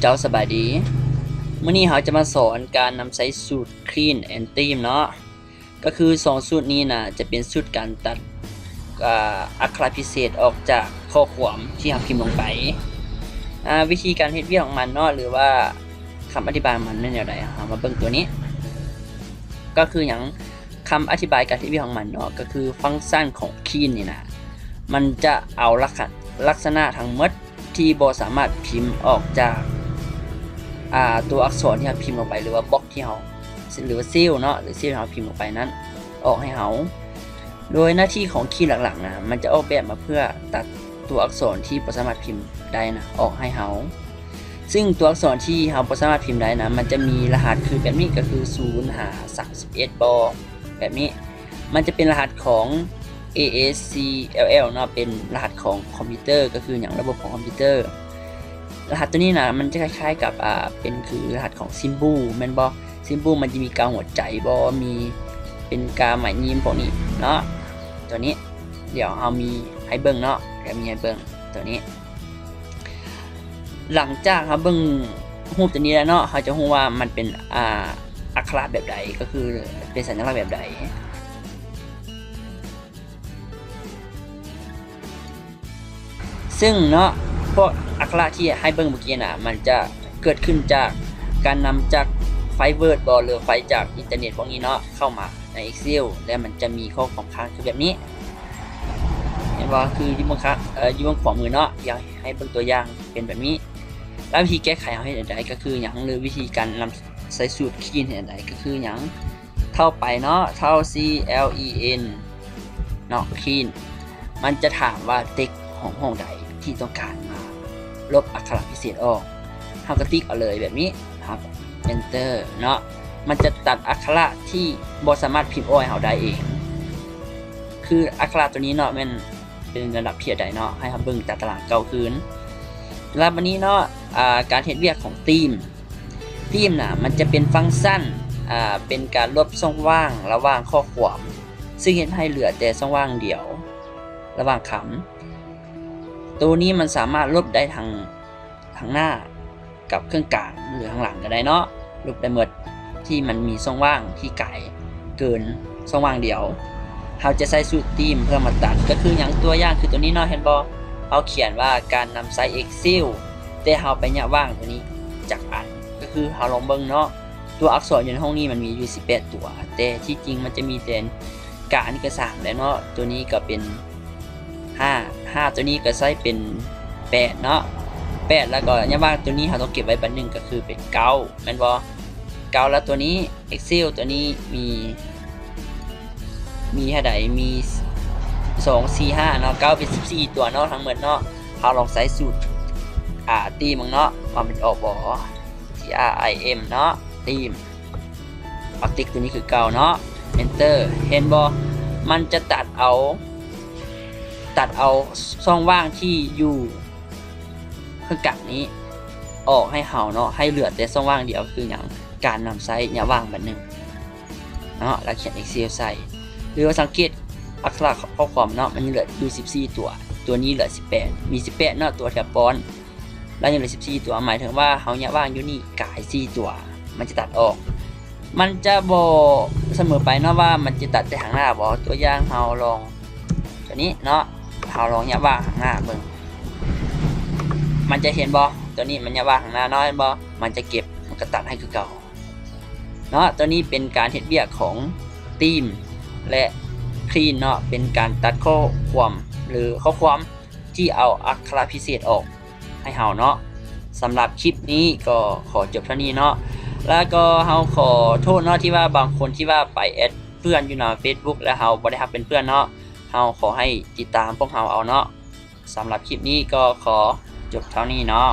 ເຈົ້າສະບາຍດີ. ມື້ນີ້ເຮົາຈະມາສອນການນຳໃຊ້ສູດ Clean and Theme ເນາະ. ກໍຄືສອງສູດນີ້ນະ ຈະເປັນສູດການຕັດ ອາ ອັກຂະລະພິເສດອອກຈາກຂໍ້ຄວາມທີ່ເຮົາພິມລົງໄປ. ອາ ວິທີການເຮັດວຽກຂອງມັນເນາະ ຫຼືວ່າຄຳອະທິບາຍຂອງມັນແມ່ນແນວໃດ? ເຮົາມາເບິ່ງຕົວນີ້. ກໍຄືຫຍັງ? ຄຳອະທິບາຍການເຮັດວຽກຂອງມັນເນາະ ກໍຄືຟັງຊັນຂອງ Clean ນີ້ນະ ມັນຈະເອົາລັກຂະ ລັກສະນະທັງໝົດ ທີ່ບໍ່ສາມາດພິມອອກຈາກ ອາ ຕົວອັກສອນທີ່ເຮົາພິມລົງໄປ ຫຼືວ່າບລັອກທີ່ເຮົາ ຫຼືວ່າເຊວເນາະ ຫຼືເຊວທີ່ເຮົາພິມລົງໄປນັ້ນ ອອກໃຫ້ເຮົາ. ໂດຍໜ້າທີ່ຂອງ Clean ຫຼັກໆນະ ມັນຈະອອກແບບມາເພື່ອຕັດຕົວອັກສອນທີ່ບໍ່ສາມາດພິມໄດ້ນະ ອອກໃຫ້ເຮົາ. ຊຶ່ງຕົວອັກສອນທີ່ເຮົາບໍ່ສາມາດພິມໄດ້ນະ ມັນຈະມີລະຫັດຄືແບບນີ້ ກໍຄື ສູນຫາ ສາມສິບເອັດ ບໍ ແບບນີ້. ມັນຈະເປັນລະຫັດຂອງ ASCII ເນາະ ເປັນລະຫັດຂອງຄອມພິວເຕີ ກໍຄືຫຍັງ ລະບົບຂອງຄອມພິວເຕີ. ລະຫັດຕົວນີ້ນະ ມັນຈະຄ້າຍໆກັບ ອາ ເປັນຄືລະຫັດຂອງ Symbol ແມ່ນບໍ່? Symbol ມັນຈະມີກາຫົວໃຈບໍ ມີເປັນກາໝາຍຍິງພວກນີ້ເນາະ. ຕົວນີ້ ດຽວເຮົາມີໃຫ້ເບິ່ງເນາະ ດຽວມີໃຫ້ເບິ່ງຕົວນີ້. ຫຼັງຈາກເຮົາເບິ່ງຮູບຕົວນີ້ແລ້ວເນາະ ເຮົາຈະຮູ້ວ່າມັນເປັນ ອາ ອັກຂະລະແບບໃດ ກໍຄືເປັນສັນຍາລັກແບບໃດ. ຊຶ່ງເນາະ ພວກອັກຂະລະທີ່ໃຫ້ເບິ່ງເມື່ອກີ້ນະ ມັນຈະເກີດຂຶ້ນຈາກການນຳຈາກໄຟເວີດບໍ ຫຼືໄຟຈາກອິນເຕີເນັດພວກນີ້ເນາະ ເຂົ້າມາໃນ Excel ແລະມັນຈະມີຂໍ້ຄວາມຄ້າງຄືແບບນີ້ ເຫັນບໍ່? ຄືຢູ່ເບື້ອງຂ້າງ ເອີ ຢູ່ເບື້ອງຂວາມືເນາະ ຢາກໃຫ້ເບິ່ງຕົວຢ່າງເປັນແບບນີ້. ແລ້ວວິທີແກ້ໄຂເຮົາເຮັດແນວໃດ ກໍຄືຫຍັງ? ຫຼືວິທີການນຳໃຊ້ສູດ Clean ເຮັດແນວໃດ ກໍຄືຫຍັງ? ເຂົ້າໄປເນາະ C L E N ເນາະ Clean ມັນຈະຖາມວ່າ text ຂອງຫ້ອງໃດທີ່ຕ້ອງການມາລົບອັກຂະລະພິເສດອອກ ເຮົາກໍຕິກເອົາເລີຍແບບນີ້ ເຮົາ Enter ເນາະ ມັນຈະຕັດອັກຂະລະທີ່ບໍ່ສາມາດພິມອອກໃຫ້ເຮົາໄດ້ເອງ. ຄືອັກຂະລະຕົວນີ້ເນາະ ແມ່ນເປັນລະດັບເພຍໃດເນາະ ໃຫ້ເຮົາເບິ່ງຕາຕະລາງເກົ່າຄືນ. ແລ້ວບັດນີ້ເນາະ ອາ ການເຮັດວຽກຂອງ Theme Theme ນະ ມັນຈະເປັນຟັງຊັນ ອາ ເປັນການລົບຊ່ອງວ່າງລະຫວ່າງຂໍ້ຄວາມ ຊຶ່ງເຮັດໃຫ້ເຫຼືອແຕ່ຊ່ອງວ່າງດຽວລະຫວ່າງຄຳ. ໂຕນີ້ມັນສາມາດລົບໄດ້ທັງ ທາງໜ້າກັບເຄິ່ງກາງ ຫຼືທາງຫຼັງກໍໄດ້ເນາະ ລົບໄດ້ໝົດ ທີ່ມັນມີຊ່ອງວ່າງທີ່ກາຍເກີນຊ່ອງວ່າງດຽວ. ເຮົາຈະໃຊ້ສູດ Theme ເພື່ອມາຕັດ ກໍຄືຫຍັງ? ຕົວຢ່າງຄືຕົວນີ້ເນາະ ເຫັນບໍ່? ເຮົາຂຽນວ່າການນຳໃຊ້ Excel ແຕ່ເຮົາໄປຍະຫວ່າງຕົວນີ້ຈັກອັນ ກໍຄືເຮົາລອງເບິ່ງເນາະ ຕົວອັກສອນຢູ່ໃນຫ້ອງນີ້ມັນມີຢູ່ສິບແປດຕົວ ແຕ່ທີ່ຈິງມັນຈະມີແຕ່ ການນີ້ກໍສາມແລ້ວເນາະ ຕົວນີ້ກໍເປັນຫ້າ ຫ້າ ຕົວນີ້ກໍໃຊ້ເປັນແປດເນາະ ແປດ ແລ້ວກໍຍະຫວ່າງຕົວນີ້ເຮົາຕ້ອງເກັບໄວ້ບັດໜຶ່ງ ກໍຄືເປັນເກົ້າ ແມ່ນບໍ່? ເກົ້າ ແລ້ວຕົວນີ້ Excel ຕົວນີ້ມີ ມີເທົ່າໃດ? ມີສອງ ສີ່ ຫ້າເນາະ ເກົ້າ ເປັນສິບສີ່ຕົວເນາະ ທັງໝົດເນາະ. ເຮົາລອງໃຊ້ສູດ ອາ Theme ເບິ່ງເນາະ ວ່າມັນອອກບໍ່? T R I M ເນາະ Theme ເອົາຕິກຕົວນີ້ຄືເກົ່າເນາະ Enter ເຫັນບໍ່? ມັນຈະຕັດເອົາ ຕັດເອົາຊ່ອງວ່າງທີ່ຢູ່ເຄິ່ງກາງນີ້ອອກໃຫ້ເຮົາເນາະ ໃຫ້ເຫຼືອແຕ່ຊ່ອງວ່າງດຽວ ຄືຫຍັງ? ການນຳໃຊ້ຍະຫວ່າງບັດໜຶ່ງເນາະ ແລ້ວຂຽນ Excel ໃສ່ ຫຼືວ່າສັງເກດອັກຂະລະຂໍ້ຄວາມເນາະ ມັນຍັງເຫຼືອຢູ່ສິບສີ່ຕົວ ຕົວນີ້ເຫຼືອສິບແປດ ມີສິບແປດເນາະ ຕົວທີ່ປ້ອນ ແລ້ວຍັງເຫຼືອສິບສີ່ຕົວ ໝາຍເຖິງວ່າເຮົາຍະຫວ່າງຢູ່ນີ້ກາຍສີ່ຕົວ ມັນຈະຕັດອອກ. ມັນຈະບໍ່ສະເໝີໄປເນາະວ່າມັນຈະຕັດແຕ່ທາງໜ້າບໍ່. ຕົວຢ່າງເຮົາລອງຕົວນີ້ເນາະ ເຮົາລອງຍະຫວ່າງທາງໜ້າເບິ່ງ ມັນຈະເຫັນບໍ່? ຕົວນີ້ມັນຍະຫວ່າງທາງໜ້າເນາະ ເຫັນບໍ່? ມັນຈະເກັບ ມັນກໍຕັດໃຫ້ຄືເກົ່າເນາະ. ຕົວນີ້ເປັນການເຮັດວຽກຂອງ Theme ແລະ Clean ເນາະ ເປັນການຕັດຂໍ້ຄວາມ ຫຼື ຂໍ້ຄວາມ ທີ່ເອົາອັກຂະລະພິເສດອອກໃຫ້ເຮົາເນາະ. ສຳລັບຄລິບນີ້ກໍຂໍຈົບເທົ່ານີ້ເນາະ ແລ້ວກໍເຮົາຂໍໂທດເນາະ ທີ່ວ່າບາງຄົນທີ່ວ່າໄປແອັດເພື່ອນຢູ່ໃນ Facebook ແລ້ວເຮົາບໍ່ໄດ້ຮັບເປັນເພື່ອນເນາະ ເຮົາຂໍໃຫ້ຕິດຕາມພວກເຮົາເອົາເນາະ. ສຳລັບຄລິບນີ້ກໍຂໍຈົບເທົ່ານີ້ເນາະ.